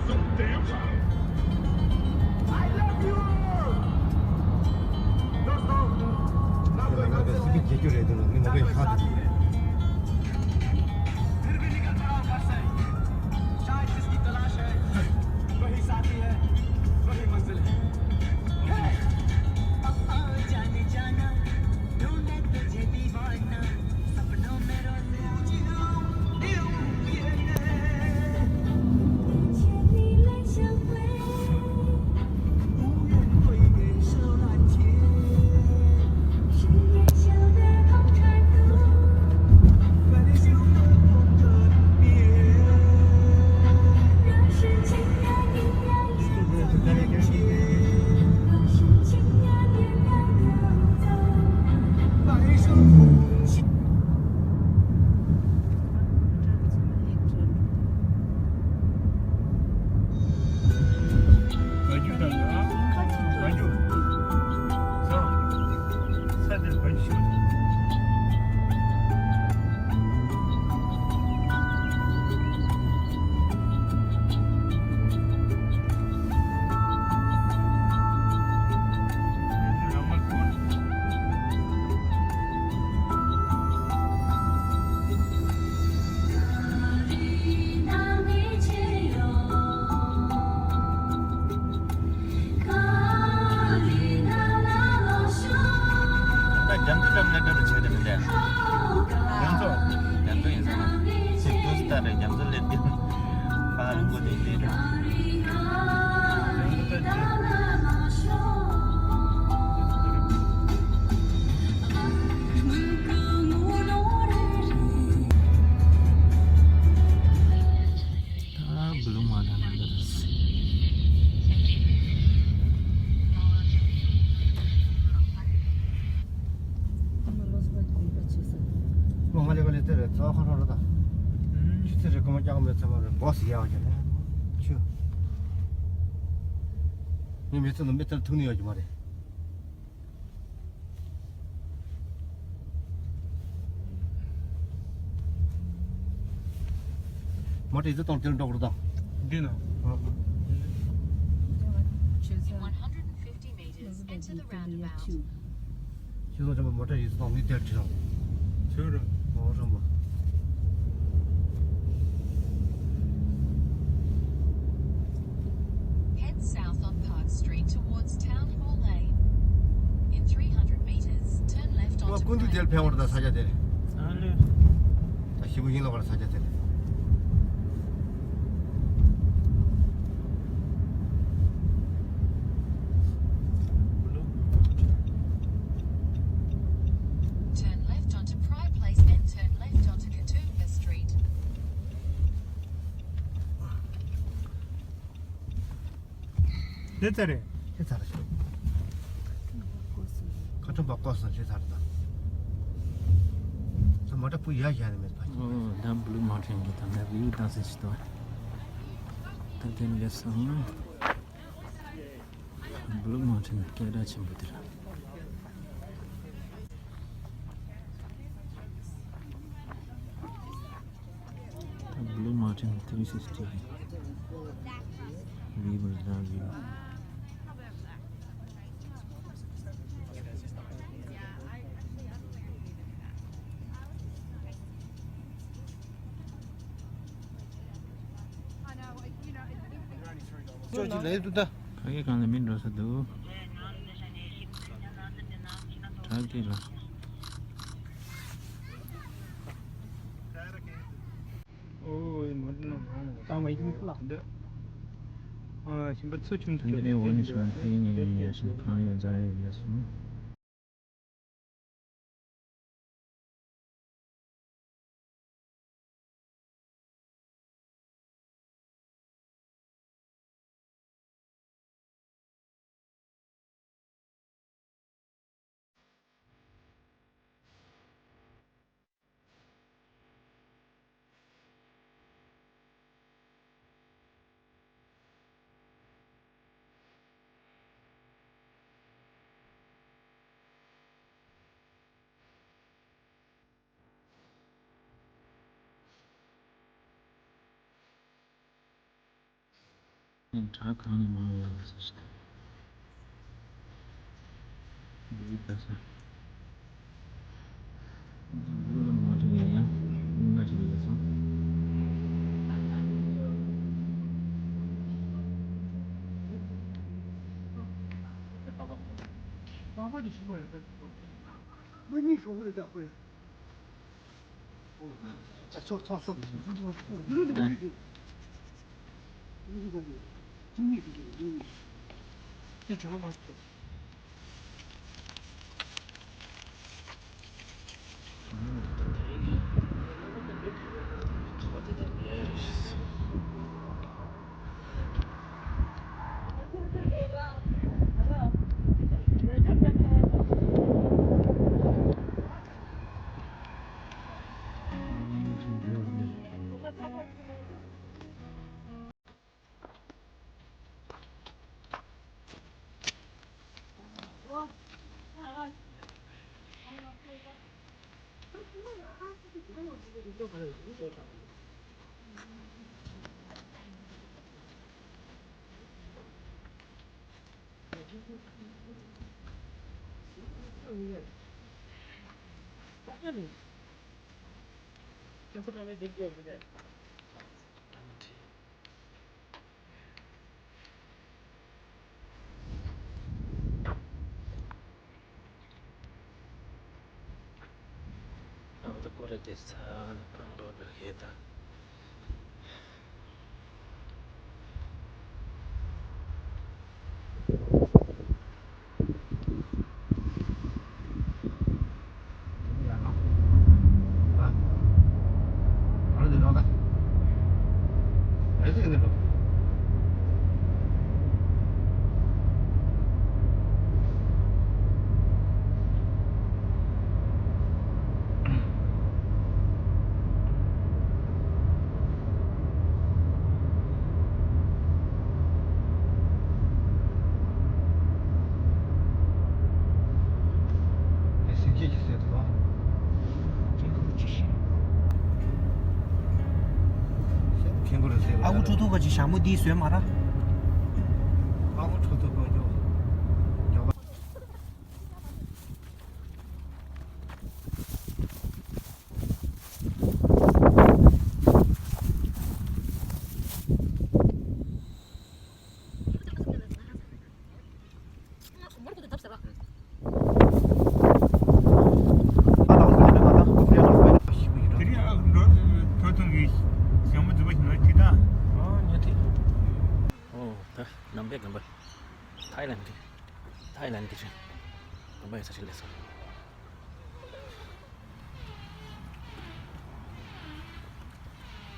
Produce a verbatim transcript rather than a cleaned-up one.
ང་ཚོ་སི་པི་རྒྱག་རྒྱུ་རེད་འདུག་ནི་མ་པའི་ཧ་དུ། ད་རྒྱ་མཚོ་འགྲམ་ལ་འགྲོ་རུ་ཆེ་དེ་མི་འདས། རྒྱ་མཚོ། རྒྱ་མཚོ་ཡིན་ས་མ། ཚིག་ཏུ་སྟ་རེ་རྒྱ་མཚོ་སླེབས་དུས། ཨ་རི་མགོ་དེ་སླེབས་འགྲོ། ད་བུ་ལུང་མ་དང་ནང་ལ་རེད། ང་ལས་ཀ་ལས་དེ་རེད། ཚ་ཁ་ཁྲོ་རེད་ད། ཆུ་ཚོད་རེ་སྐར་མ་བརྒྱ་མེད་ཚད་མ་རེད། སྦོ་སི་ཡག་གི་རེད། ཆུ། ངས་མི་ཚེ་ནང་མི་ལྟར་ཐུག་ནི་ཡོད་ཀྱི་མ་རེད། མ་ཏྲི་ཟི་དང་དེར་འགྲོ་དགོས་དང་། འདི་ན། ཨ། One hundred fifty meters, enter the roundabout. ཁྱེད་ཚོ་ཚང་མ་མ་ཏྲི་ཟི་དང་ནི་དེར་ཁྲིད་དང་། ཚོད་ར། ཨོ་རང་པ། Head south on Park Street towards Town Hall Lane. In three hundred meters, turn left ང་onto ཀུན་ཏུ་དེར་ཕན་བར་ད་ས་ཆ་དེར། ཨ་ལེ། ད་ཞིབ་པོ་ཡིན་ལ་བར་ས་ཆ་དེར། Turn left onto Pride Place, then turn left onto Katoomba Street. དེ་ཚ་རེད། དེ་ཚ་རེད། ཁ་ཁྲོམ་པ་ཀོ་སོང་དེ་ཚ་རེད་ད། ཚ་མ་ཏྲ་པུ་ཡ་ཡ་ནི་མེད་པ། ཨོ་ད་བུ་ལུ་མ་ཁྲེང་གི་ད་ནད་བུ་ཡུ་ད་སེ་ཆི་ཏོ། ད་དེ་ནི་ལེ་སོང་ན། བུ་ལུ་མ་ཁྲེང་སྐད་གྲགས་ཆེན་པོ་དེ་རེད། Blue Mountain three sixty. View was that view. ཁ་གི་གང་ལ་མི་འགྲོ་ས་འདུག་བྲག་དཀྱིལ་ལ། ཨོ་ཡི་མོ་ཏི་ནང་ང་ལ་བཏང་བ་ཡིན་ལ། འདི་ཨ་ཞིམ་པ་ཚུ་ཆུང་ཚུ། འདི་ནས་འོ་ནི་སོང་ཕ་ཡིན་ཡིན་ཡིན་ཡ་ཞིང་གང་ཡོད་རྫ་ཡོད་ཡོད་སོང་། བྲག་གང་ནས་མར་ཡོང་བ་ཟེར། འདི་ལྟ་ས། འདི་ལ་མ་འགྲིག་ཡ་ཡང་མི་འགའ་ཞིག་ཡོད་སོང་། མ་གཉིས་ཤོག་རེ་བདག་པོས། ཨ་ཁུ་ཁྲོ་ཐུང་ག་ཅིག་ཞྭ་མོ་འདི་བཟོས་མ་ར། ཨ་ཁུ་ཁྲོ་ཐུང་ག་ཅིག་དེ་རིང་ཨ་འགྲོ་ཐོ་ཐོ་གི་ཞྭ་མོ་འཛུགས་པ་ཞིག་ནོར་ཐིག་ད། ཨོ་ཉོ་ཐིག་ཨོ་ད་ནམ་པའི་དགོན་པ། ཐའི་ལན་གི་ཐའི་ལན་གི་རེད། དགོན་པ་ཡོད་ས་ཞིག་སླེབས་སོང་།